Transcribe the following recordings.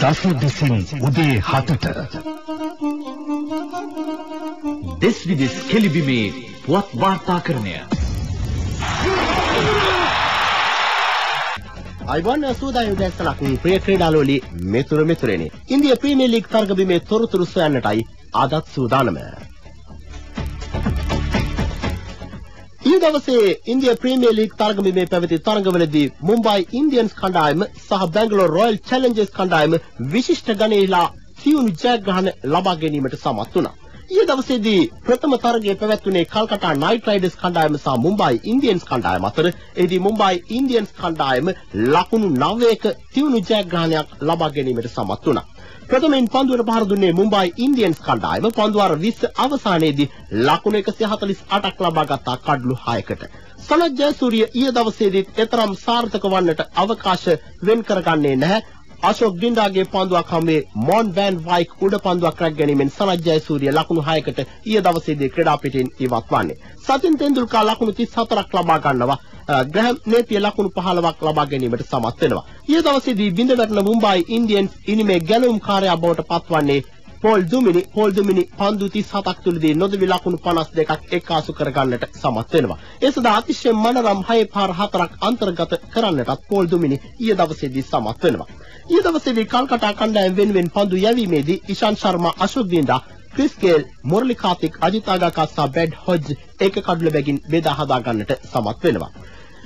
දස දෙසින් උදේ 7ට දෙස් විදෙස් කෙලිබිමේ පුවත් වාර්තාකරණය. අයිබෝන් සූදානම් උදෑසනක් ප්‍රිය ක්‍රීඩාලෝලී මිතුරු මිතුරනි. ඉන්දිය ප්‍රීමියර් ලීග් තරගබිමේ තොරතුරු සොයන්නටයි අදත් සූදානම. ඊ දවසේ ඉන්දිය ප්‍රීමියර් ලීග් තරගබිමේ පැවති තරගවලදී මුම්බයි ඉන්දියන්ස් කණ්ඩායම සහ බැංගලෝර් රොයල් චැලෙන්ජර්ස් කණ්ඩායම විශිෂ්ට ගණයේලා සියුම් ජයග්‍රහණ ලබා ගැනීමට සමත් වුණා. ඊ දවසේදී ප්‍රථම තරගය පැවැත්වුණේ කල්කටා නයිට් රයිඩර්ස් කණ්ඩායම සහ මුම්බයි ඉන්දියන්ස් කණ්ඩායම අතර. එහිදී මුම්බයි ඉන්දියන්ස් කණ්ඩායම ලකුණු 9ක තියුණු ජයග්‍රහණයක් ලබා ගැනීමට සමත් වුණා. ප්‍රථමයෙන් පන්දුවට පහර දුන්නේ මුම්බයි ඉන්දියන්ස් කණ්ඩායම. පන්දු වාර 20 අවසානයේදී ලකුණු 148ක් ලබා ගත්තා කඩලු 6කට. සනත් ජයසූරිය ඊය දවසේදීත් එතරම් සාර්ථක වන්නට අවකාශ වෙන් කරගන්නේ නැහැ. අශෝක් ඩින්ඩාගේ පන්දුවක් හමුවේ මොන් වෑන් වයික් උඩ පන්දුවක් රැක් ගැනීමෙන් සනත් ජයසූරිය ලකුණු 6කට ඊය දවසේදී ක්‍රීඩා පිටින් ඉවත් වන්නේ. සචින් තෙන්දුල්කර් ලකුණු 34ක් ලබා ගන්නවා. ග්‍රැහම් නේපියර් ලකුණු 15ක් ලබා ගැනීමට සමත් වෙනවා. ඊය දවසේදී බිඳ වැටෙන මුම්බයි ඉන්දියන්ස් ඉනිමේ ගැලවුම්කාරයා බවට පත්වන්නේ පෝල් දුමිනි. පෝල් දුමිනි පන්දු 37ක් තුලදී නොදෙවි ලකුණු 52ක් එක්කාසු කරගන්නට සමත් වෙනවා. ඒ සඳහා අතිශය මනරම් 6 පාර 4ක් අන්තර්ගත කරන්නටත් පෝල් දුමිනි ඊය දවසේදී සමත් වෙනවා. ඊය දවසේදී කල්කටා කණ්ඩායම වෙනුවෙන් පන්දු යැවීමේදී ඉෂාන් ශර්මා, අශෝක් ඩින්ඩා, ක්‍රිස් ගේල්, මුරලි කාර්තික්, අජිත් ආගාකර් සහ බ්‍රැඩ් හොජ් එක කඩුළු බැගින් බෙදා හදා ගන්නට සමත් වෙනවා.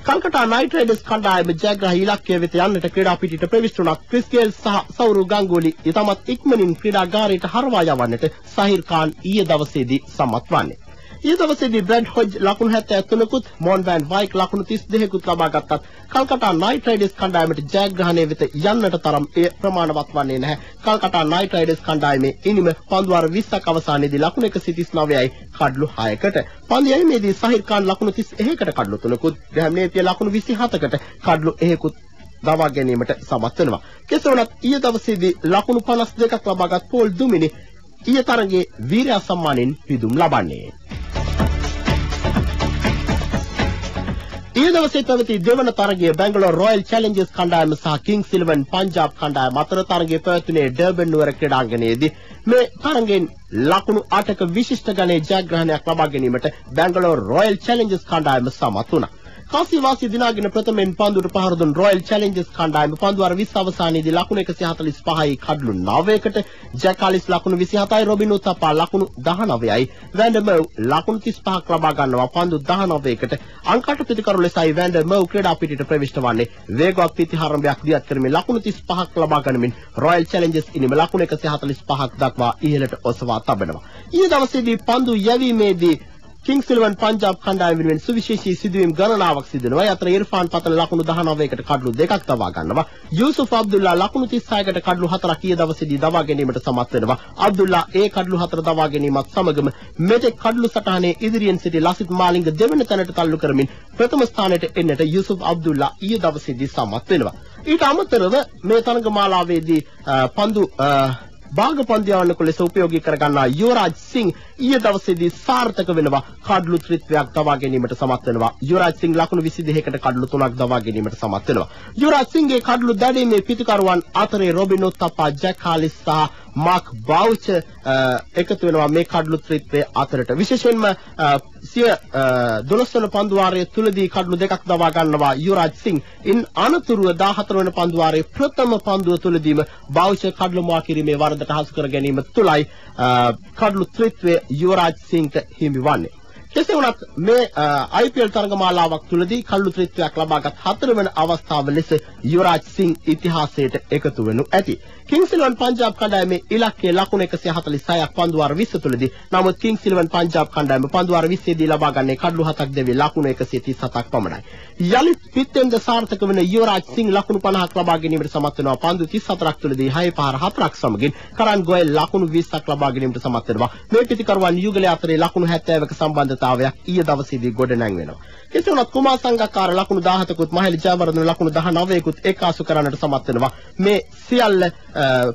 කල්කටා නයිට් රයිඩර්ස් කණ්ඩායම ජයග්‍රාහී ඉලක්කය වෙත යන්නට ක්‍රීඩා පිටියට ප්‍රවිෂ්ඨ වුණත් ක්‍රිස් ගේල් සහ සෞරව් ගංගුලි ඉතාමත් ඉක්මනින් ක්‍රීඩාගාරයට හරවා යවන්නට සහිර් ખાන් ඊයේ දවසේදී සමත් වන්නේ. ඊයේ දවසේදී බ්‍රැඩ් හොජ් ලකුණු 73කුත් මොන් වෑන් වයික් ලකුණු 32කුත් ලබා ගත්තත් කල්කටා නයිට් රයිඩර්ස් කණ්ඩායමට ජයග්‍රහණය වෙත යන්නට තරම් එය ප්‍රමාණවත් වන්නේ නැහැ. කල්කටා නයිට් රයිඩර්ස් කණ්ඩායමේ ඉනිම පන්දු වාර 20ක් අවසානයේදී ලකුණු 139යි කඩලු 6කට. පන්දු යැවීමේදී සහිර් ખાන් ලකුණු 31කට කඩලු 3කුත්, ග්‍රැහම් නේපියර් ලකුණු 27කට කඩලු 1කුත් දවා ගැනීමට සමත් වෙනවා. කෙසේ වුණත් ඊයේ දවසේදී ලකුණු 52ක් ලබාගත් පෝල් දුමිනි ඊයේ තරගයේ වීරයා සම්මානයෙන් පිදුම් ලබන්නේ. ඊයේ දවසේ පැවති දෙවන තරගය බැංගලෝර් රොයල් චැලෙන්ජර්ස් කණ්ඩායම සහ කිංස් ඉලෙවන් පංජාබ් කණ්ඩායම අතර තරගය පැවැත්වුණේ ඩර්බන් නුවර ක්‍රීඩාංගණයේදී. මේ තරගයෙන් ලකුණු 8ක විශිෂ්ට ගණයේ ජයග්‍රහණයක් ලබා ගැනීමට බැංගලෝර් රොයල් චැලෙන්ජර්ස් කණ්ඩායම සමත් වුණා. කාසිවාසි දිනාගෙන ප්‍රථමයෙන් පන්දුවට පහර දුන් රොයල් චැලෙන්ජර්ස් කණ්ඩායම පන්දු වාර 20 අවසානයේදී ලකුණු 145යි කඩලු 9කට, ජැක් කාලිස් ලකුණු 27යි, රොබින් උත්තපා ලකුණු 19යි, වැන්ඩර් මර්ව් ලකුණු 35ක් ලබා ගන්නවා පන්දු 19කට. අංක 8 පිතිකරු ලෙසයි වැන්ඩර් මර්ව් ක්‍රීඩා පිටියට ප්‍රවිෂ්ඨ වන්නේ. වේගවත් පිතිහාරම්භයක් දියත් කරමින් ලකුණු 35ක් ලබා ගනිමින් රොයල් චැලෙන්ජර්ස් ඉනිම ලකුණු 145ක් දක්වා ඉහළට ඔසවා තබනවා. ඊයේ දවසේදී පන්දු යැවීමේදී කිංස් ඉලෙවන් පංජාබ් කණ්ඩායම වෙනුවෙන් සුවිශේෂී සිදුවීම් ගණනාවක් සිදු වෙනවා. ඒ අතර ඉර්ෆාන් පතන ලකුණු 19කට කඩලු 2ක් දවා ගන්නවා. යූසුෆ් අබ්දුල්ලා ලකුණු 36කට කඩලු 4ක් ඊයේ දවසේදී දවා ගැනීමට සමත් වෙනවා. අබ්දුල්ලා ඒ කඩලු 4 දවා ගැනීමත් සමගම මෙතෙක් කඩලු සටහනේ ඉදිරියෙන් සිටි ලසිත් මාලිංග දෙවන තැනට තල්ලු කරමින් ප්‍රථම ස්ථානයට එන්නට යූසුෆ් අබ්දුල්ලා ඊයේ දවසේදී සමත් වෙනවා. ඊට අමතරව මේ තරඟ මාලාවේදී පන්දු භාග පන්දු යවන්නකු ලෙස උපයෝගී කරගන්නා යුවරාජ් සිං ඊයේ දවසේදී සාර්ථක වෙනවා. කඩලු ත්‍රිත්වයක් දවා ගැනීමට සමත් වෙනවා. යුවරාජ් සිං ලකුණු 22කට කඩලු 3ක් දවා ගැනීමට සමත් වෙනවා. යුවරාජ් සිංගේ කඩලු දැඩීමේ පිතිකරුවන් අතරේ රොබින් උත්තපා, ජැක් කාලිස් සහ මාක් බවුචර් එකතු වෙනවා මේ කඩලු ත්‍රිත්වයේ අතරට. විශේෂයෙන්ම සිය 12 වන පන්දු වාරය තුලදී කඩලු 2ක් දවා ගන්නවා යුවරාජ් සිං. ඉන් අනතුරුව 14 වන පන්දු වාරයේ ප්‍රථම පන්දුව තුලදීම බවුචර් කඩලු මුවා කිරීමේ වරදට හසු කර ගැනීම තුලයි කඩලු ත්‍රිත්වය යුවරාජ් සිංට හිමි වන්නේ. කෙසේ වුණත් මේ IPL තරඟමාලාවක් තුලදී කඩලු ත්‍රිත්වයක් ලබාගත් හතරවන අවස්ථාව ලෙස යුවරාජ් සිං ඉතිහාසයට එකතු වෙනු ඇති. කිංස් ඉලෙවන් පංජාබ් කණ්ඩායමේ ඉලක්කය ලකුණු 146ක් පන්දු වාර 20 තුලදී. නමුත් කිංස් ඉලෙවන් පංජාබ් කණ්ඩායම පන්දු වාර 20 දී ලබා ගන්නේ කඩලු 7ක් දෙවි ලකුණු 137ක් පමණයි. යලිත් පිත්තෙන්ද සාර්ථක වන යුවරාජ් සිං ලකුණු 50ක් ලබා ගැනීමට සමත් වෙනවා. පන්දු 34ක් තුලදී 6 පහර 4ක් සමගින් කරන් ගෝයල් ලකුණු 20ක් ලබා ගැනීමට සමත් වෙනවා. මේ පිතිකරුවන් යුගලය අතරේ ලකුණු 70ක සම්බන්ධතාවය සම්බන්ධතාවයක් ඊයේ දවසේදී ගොඩ නැංවෙනවා. කෙසේ වුණත් කුමාර් සංගක්කාර ලකුණු 17කුත් මහේල ජයවර්ධන ලකුණු 19කුත් එක්කාසු කරන්නට සමත් වෙනවා. මේ සියල්ල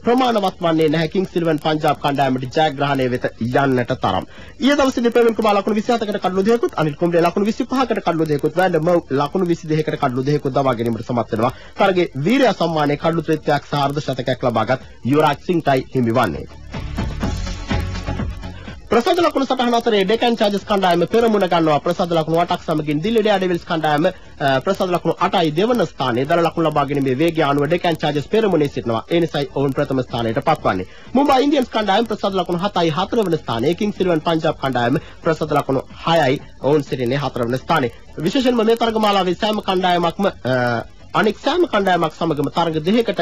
ප්‍රමාණවත් වන්නේ නැහැ කිංස් ඉලෙවන් පංජාබ් කණ්ඩායමට ජයග්‍රහණය වෙත යන්නට තරම්. ඊයේ දවසේදී ප්‍රවීන් කුමාර් ලකුණු 27කට කඩලු 2කුත්, අනිල් කුම්බලේ ලකුණු 25කට කඩලු 2කුත්, වැන්ඩර් මව් ලකුණු 22කට කඩලු 2කුත් දවා ගැනීමට සමත් වෙනවා. තරගයේ වීරයා සම්මානයේ කඩලු ත්‍රිත්වයක් සහ අර්ධ ශතකයක් ලබාගත් යුවරාජ් සිංටයි හිමිවන්නේ. ප්‍රසාද ලකුණු සටහන අතරේ ඩෙකන් චාර්ජර්ස් කණ්ඩායම පෙරමුණ ගන්නවා. ප්‍රසාද ලකුණු 8ක් සමගින් දිල්ලි ඩෙයාඩෙවිල්ස් කණ්ඩායම ප්‍රසාද ලකුණු 8යි දෙවන ස්ථානයේ. දල ලකුණු ලබා ගැනීමේ වේගය අනුව ඩෙකන් චාර්ජර්ස් පෙරමුණේ සිටිනවා. ඒ නිසායි ඔවුන් ප්‍රථම ස්ථානයට පත්වන්නේ. මුම්බයි ඉන්දියන්ස් කණ්ඩායම ප්‍රසාද ලකුණු 7යි හතරවන ස්ථානයේ. කිංස් ඉලෙවන් පංජාබ් කණ්ඩායම ප්‍රසාද ලකුණු 6යි ඔවුන් සිටින්නේ හතරවන ස්ථානයේ. විශේෂයෙන්ම මේ තරග මාලාවේ සෑම කණ්ඩායමක්ම අනෙක් සෑම කණ්ඩායමක් සමගම තරග දෙකකට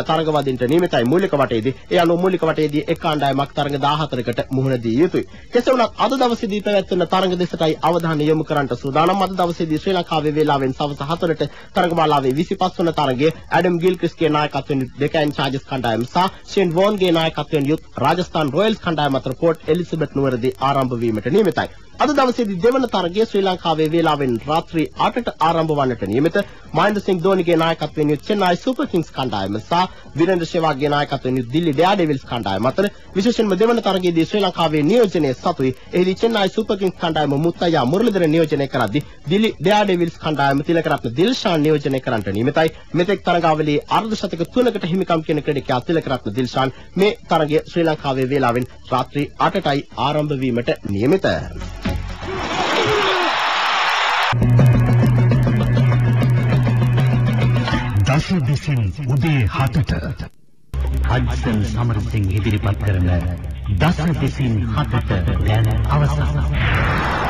තරග වදින්නට නියමිතයි මූලික වටයේදී. ඒ අනුව මූලික වටයේදී එක් කණ්ඩායමක් තරග 14කට මුහුණ දිය යුතුයි. කෙසේ වුණත් අද දවසේදී පැවැත්වෙන තරග දෙසටයි අවධානය යොමු කරන්නට සූදානම්. අද දවසේදී ශ්‍රී ලංකාවේ වේලාවෙන් සවස 4ට තරග මාලාවේ 25 වන තරගයේ ඇඩම් ගිල්ක්‍රිස්ගේ නායකත්වයෙන් ඩෙකන් චාර්ජර්ස් කණ්ඩායම සහ ෂේන් වෝන්ගේ නායකත්වයෙන් යුත් රාජස්ථාන් රොයල්ස් කණ්ඩායම අතර පෝට් එලිසබෙත් නුවරදී ආරම්භ වීමට නියමිතයි. අද දවසේදී දෙවන තරගය ශ්‍රී ලංකාවේ වේලාවෙන් රාත්‍රී 8ට ආරම්භ වන්නට නියමිත. මහේන්ද්‍ර සිං ධෝනිගේ නායකත්වයෙන් යුත් චෙන්නයි සුපර් කිංස් කණ්ඩායම සහ වීරේන්ද්‍ර සේවාග්ගේ නායකත්වයෙන් යුත් දිල්ලි ඩෙයාඩෙවිල්ස් කණ්ඩායම අතර විශේෂයෙන්ම දෙවන තරගයේදී ශ්‍රී ලංකාවේ නියෝජනය සතුයි. එහිදී චෙන්නයි සුපර් කිංස් කණ්ඩායම මුත්තಯ್ಯ මුරලිදරන් නියෝජනය කරද්දී දිල්ලි ඩෙයාඩෙවිල්ස් කණ්ඩායම තිලකරත්න දිල්ෂාන් නියෝජනය කරන්නට නියමිතයි. මෙතෙක් තරගාවලියේ අර්ධ ශතක 3කට හිමිකම් කියන ක්‍රීඩකයා තිලකරත්න දිල්ෂාන්. මේ තරගය ශ්‍රී ලංකාවේ වේලාවෙන් රාත්‍රී 8ටයි ආරම්භ වීමට නියමිත. දස දෙසින් උදේ 7ට හඩ්සන් සමරසිංහ ඉදිරිපත් කරන දස දෙසින් 7ට දැන අවසන්.